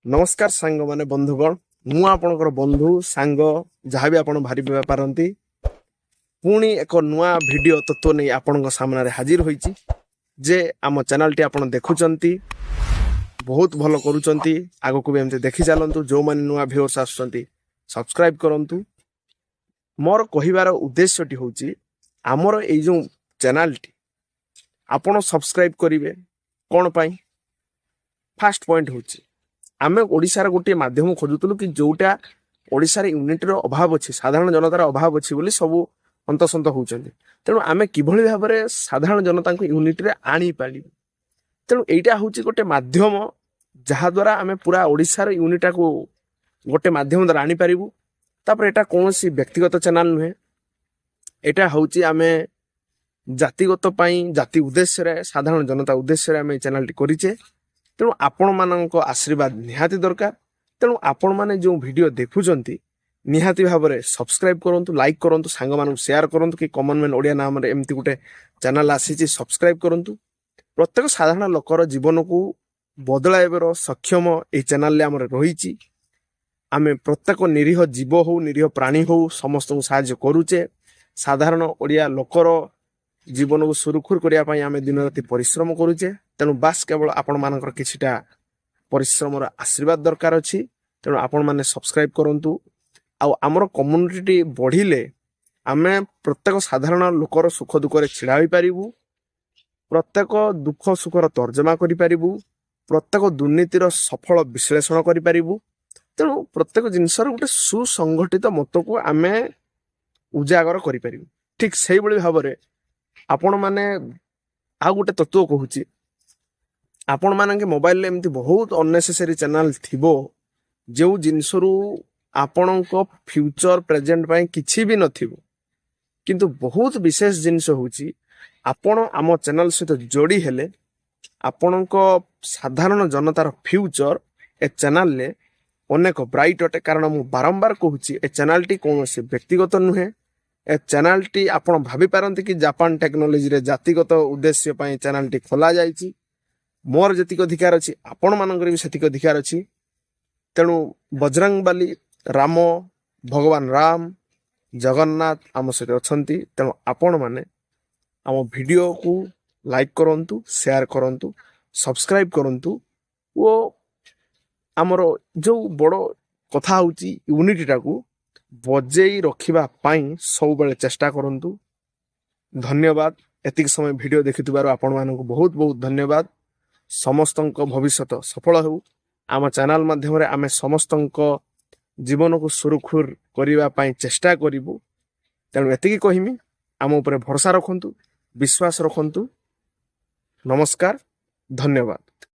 ନମସ୍କାର ସାଙ୍ଗମାନେ, ବନ୍ଧୁଗଣ। ମୁଁ ଆପଣଙ୍କର ବନ୍ଧୁ, ସାଙ୍ଗ, ଯାହା ବି ଆପଣ ଭାବି ପାରନ୍ତି, ପୁଣି ଏକ ନୂଆ ଭିଡ଼ିଓ ତତ୍ତ୍ୱ ନେଇ ଆପଣଙ୍କ ସାମ୍ନାରେ ହାଜିର ହୋଇଛି ଯେ ଆମ ଚ୍ୟାନେଲଟି ଆପଣ ଦେଖୁଛନ୍ତି, ବହୁତ ଭଲ କରୁଛନ୍ତି। ଆଗକୁ ବି ଏମିତି ଦେଖି ଚାଲନ୍ତୁ। ଯେଉଁମାନେ ନୂଆ ଭିଉର୍ସ ଆସୁଛନ୍ତି, ସବସ୍କ୍ରାଇବ କରନ୍ତୁ। ମୋର କହିବାର ଉଦ୍ଦେଶ୍ୟଟି ହେଉଛି, ଆମର ଏଇ ଯେଉଁ ଚ୍ୟାନେଲଟି ଆପଣ ସବସ୍କ୍ରାଇବ କରିବେ କ'ଣ ପାଇଁ? ଫାଷ୍ଟ ପଏଣ୍ଟ ହେଉଛି, ଆମେ ଓଡ଼ିଶାର ଗୋଟିଏ ମାଧ୍ୟମ ଖୋଜୁଥିଲୁ କି ଯୋଉଟା ଓଡ଼ିଶାରେ ୟୁନିଟିର ଅଭାବ ଅଛି, ସାଧାରଣ ଜନତାର ଅଭାବ ଅଛି ବୋଲି ସବୁ ହନ୍ତସନ୍ତ ହେଉଛନ୍ତି। ତେଣୁ ଆମେ କିଭଳି ଭାବରେ ସାଧାରଣ ଜନତାଙ୍କୁ ୟୁନିଟିରେ ଆଣିପାରିବୁ? ତେଣୁ ଏଇଟା ହେଉଛି ଗୋଟେ ମାଧ୍ୟମ, ଯାହାଦ୍ୱାରା ଆମେ ପୁରା ଓଡ଼ିଶାର ୟୁନିଟାକୁ ଗୋଟେ ମାଧ୍ୟମ ଦ୍ୱାରା ଆଣିପାରିବୁ। ତାପରେ ଏଇଟା କୌଣସି ବ୍ୟକ୍ତିଗତ ଚ୍ୟାନେଲ ନୁହେଁ। ଏଇଟା ହେଉଛି ଆମେ ଜାତିଗତ ପାଇଁ, ଜାତି ଉଦ୍ଦେଶ୍ୟରେ, ସାଧାରଣ ଜନତା ଉଦ୍ଦେଶ୍ୟରେ ଆମେ ଏଇ ଚ୍ୟାନେଲଟି କରିଛେ। ତେଣୁ ଆପଣମାନଙ୍କ ଆଶୀର୍ବାଦ ନିହାତି ଦରକାର। ତେଣୁ ଆପଣମାନେ ଯେଉଁ ଭିଡ଼ିଓ ଦେଖୁଛନ୍ତି, ନିହାତି ଭାବରେ ସବସ୍କ୍ରାଇବ କରନ୍ତୁ, ଲାଇକ୍ କରନ୍ତୁ, ସାଙ୍ଗମାନଙ୍କୁ ସେୟାର କରନ୍ତୁ କି କମନ୍ ମ୍ୟାନ୍ ଓଡ଼ିଆ ନାମରେ ଏମିତି ଗୋଟେ ଚ୍ୟାନେଲ ଆସିଛି, ସବସ୍କ୍ରାଇବ କରନ୍ତୁ। ପ୍ରତ୍ୟେକ ସାଧାରଣ ଲୋକର ଜୀବନକୁ ବଦଳାଇବାର ସକ୍ଷମ ଏଇ ଚ୍ୟାନେଲରେ ଆମର ରହିଛି। ଆମେ ପ୍ରତ୍ୟେକ ନିରୀହ ଜୀବ ହଉ, ନିରୀହ ପ୍ରାଣୀ ହଉ, ସମସ୍ତଙ୍କୁ ସାହାଯ୍ୟ କରୁଛେ। ସାଧାରଣ ଓଡ଼ିଆ ଲୋକର ଜୀବନକୁ ସୁରୁଖୁରୁ କରିବା ପାଇଁ ଆମେ ଦିନ ରାତି ପରିଶ୍ରମ କରୁଛେ। ତେଣୁ ବାସ୍ କେବଳ ଆପଣମାନଙ୍କର କିଛିଟା ପରିଶ୍ରମର ଆଶୀର୍ବାଦ ଦରକାର ଅଛି। ତେଣୁ ଆପଣମାନେ ସବସ୍କ୍ରାଇବ କରନ୍ତୁ। ଆଉ ଆମର କମ୍ୟୁନିଟି ବଢ଼ିଲେ ଆମେ ପ୍ରତ୍ୟେକ ସାଧାରଣ ଲୋକର ସୁଖ ଦୁଃଖରେ ଛିଡ଼ା ହୋଇପାରିବୁ, ପ୍ରତ୍ୟେକ ଦୁଃଖ ସୁଖର ତର୍ଜମା କରିପାରିବୁ, ପ୍ରତ୍ୟେକ ଦୁର୍ନୀତିର ସଫଳ ବିଶ୍ଳେଷଣ କରିପାରିବୁ। ତେଣୁ ପ୍ରତ୍ୟେକ ଜିନିଷର ଗୋଟେ ସୁସଂଗଠିତ ମତକୁ ଆମେ ଉଜାଗର କରିପାରିବୁ। ଠିକ୍ ସେଇଭଳି ଭାବରେ ଆପଣମାନେ, ଆଉ ଗୋଟେ ତତ୍ତ୍ୱ କହୁଛି, ଆପଣମାନଙ୍କ ମୋବାଇଲରେ ଏମିତି ବହୁତ ଅନ୍ନେସେସରି ଚ୍ୟାନେଲ ଥିବ, ଯେଉଁ ଜିନିଷରୁ ଆପଣଙ୍କ ଫ୍ୟୁଚର ପ୍ରେଜେଣ୍ଟ ପାଇଁ କିଛି ବି ନଥିବ। କିନ୍ତୁ ବହୁତ ବିଶେଷ ଜିନିଷ ହେଉଛି, ଆପଣ ଆମ ଚ୍ୟାନେଲ ସହିତ ଯୋଡ଼ି ହେଲେ ଆପଣଙ୍କ ସାଧାରଣ ଜନତାର ଫ୍ୟୁଚର ଏ ଚ୍ୟାନେଲରେ ଅନେକ ବ୍ରାଇଟ୍ ଅଟେ। କାରଣ ମୁଁ ବାରମ୍ବାର କହୁଛି, ଏ ଚ୍ୟାନେଲଟି କୌଣସି ବ୍ୟକ୍ତିଗତ ନୁହେଁ। ଏ ଚ୍ୟାନେଲଟି ଆପଣ ଭାବିପାରନ୍ତି କି ଜାପାନ ଟେକ୍ନୋଲୋଜିରେ ଜାତିଗତ ଉଦ୍ଦେଶ୍ୟ ପାଇଁ ଚ୍ୟାନେଲଟି ଖୋଲା ଯାଇଛି। ମୋର ଯେତିକି ଅଧିକାର ଅଛି, ଆପଣମାନଙ୍କର ବି ସେତିକି ଅଧିକାର ଅଛି। ତେଣୁ ବଜରଙ୍ଗବାଲି ରାମ, ଭଗବାନ ରାମ, ଜଗନ୍ନାଥ ଆମ ସହିତ ଅଛନ୍ତି। ତେଣୁ ଆପଣମାନେ ଆମ ଭିଡ଼ିଓକୁ ଲାଇକ୍ କରନ୍ତୁ, ସେୟାର କରନ୍ତୁ, ସବସ୍କ୍ରାଇବ କରନ୍ତୁ ଓ ଆମର ଯେଉଁ ବଡ଼ କଥା ହେଉଛି, ୟୁନିଟିଟାକୁ ବଜେଇ ରଖିବା ପାଇଁ ସବୁବେଳେ ଚେଷ୍ଟା କରନ୍ତୁ। ଧନ୍ୟବାଦ। ଏତିକି ସମୟ ଭିଡ଼ିଓ ଦେଖିଥିବାରୁ ଆପଣମାନଙ୍କୁ ବହୁତ ବହୁତ ଧନ୍ୟବାଦ। ସମସ୍ତଙ୍କ ଭବିଷ୍ୟତ ସଫଳ ହେଉ। ଆମ ଚ୍ୟାନେଲ ମାଧ୍ୟମରେ ଆମେ ସମସ୍ତଙ୍କ ଜୀବନକୁ ସୁରୁଖୁରୁ କରିବା ପାଇଁ ଚେଷ୍ଟା କରିବୁ। ତେଣୁ ଏତିକି କହିମି, ଆମ ଉପରେ ଭରସା ରଖନ୍ତୁ, ବିଶ୍ୱାସ ରଖନ୍ତୁ। ନମସ୍କାର, ଧନ୍ୟବାଦ।